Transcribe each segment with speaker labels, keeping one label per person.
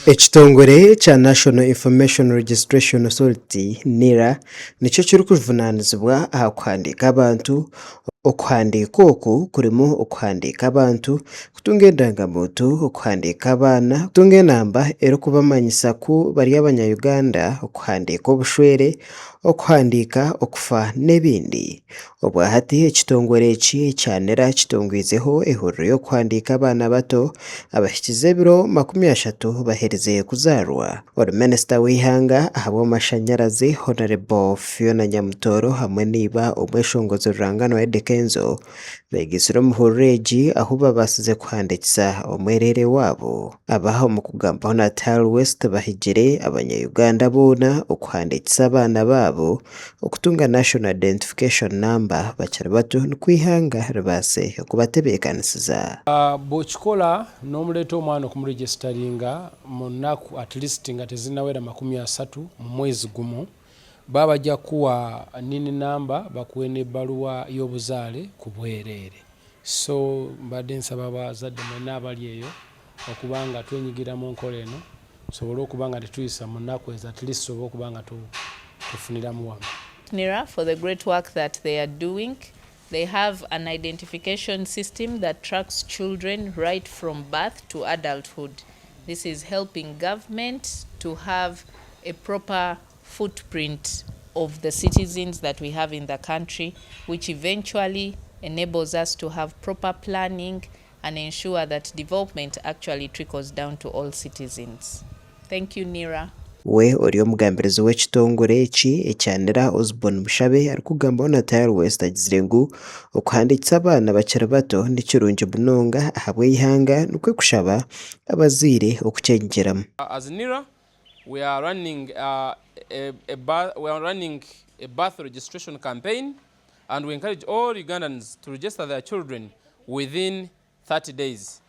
Speaker 1: Ekitongore kya National Information Registration Authority, NIRA, nikyo kirikujunaanizibwa aha kuhandiika abantu. Okuhandiika oku kurimu okuhandiika abantu, kutunga endangamuntu, okuhandiika abaana, kutunga enamba erikubamanyisa ku bari abanya Uganda, okuhandiika obushwere, okuhandiika okufa n'ebindi. Obwahati ekitongore eki ekya NIRA kitongwizeho ehururu y'okuhandiika abaana bato abahikize ebiro 30 baherize kuzaarwa. Ori minisita w'eihanga ahabw'amashanyarazi Hon. Phiona Nyamutooro hamwe na iba omweshongozi ruranganwa Eddy Kenzo beegaitsire omu hururu egi ahu babaasize kuhandiikisa omwereere waabo. Aba omu kugambaho na Tile West bahigire abanya Uganda boona okuhandiikisa abaana baabo okutunga National Identification Number bakiri bato nikwo eihanga ribaase kubatebeekanisiza.
Speaker 2: Bw'okikola n'omureeta omwana okumuregisitaringa mu naku at least nga tezinawera 30 mu mwezi gumu, baba bajja kukuwa NIN number bakuwe n'ebbaluwa y'obuzaare ku bwereere. So mbadde nsaba abazadde mwenna abali eyo okuba nga twenyigira mu nkola eno tusobole okuba nga tetuyisa mu nnaku ezo at least tusobole okuba nga tufuniramu wamu.
Speaker 3: NIRA for the great work that they are doing. They have an identification system that tracks children right from birth to adulthood. This is helping government to have a proper footprint of the citizens that we have in the country, which eventually enables us to have proper planning and ensure that development actually trickles down to all citizens. Thank you, NIRA.
Speaker 1: We ori omugambirizi w'ekitongore eki ekya NIRA Osborne Mushabe arikugambaho na Tile West agizire ngu okuhandiikisa abaana bakiri bato ni kirungi munonga ahabw'eihanga nikwo kushaba abazaire okukyenyigyeramu.
Speaker 4: As NIRA, we are running a, a, a, we are running a birth registration campaign and we encourage all Ugandans to register their children within 30 days.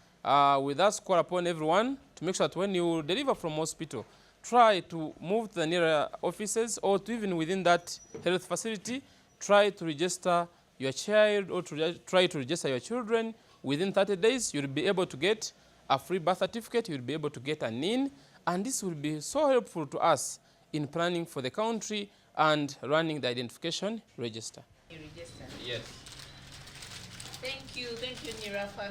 Speaker 4: We thus call upon everyone to make sure that when you deliver from hospital, try to move to the nearer offices or to even within that health facility, try to register your child or to try to register your children within 30 days. You'll be able to get a free birth certificate, you'll be able to get a NIN, and this will be so helpful to us in planning for the country and running the identification register.
Speaker 3: Register.
Speaker 4: Yes.
Speaker 3: Thank you, NIRA family.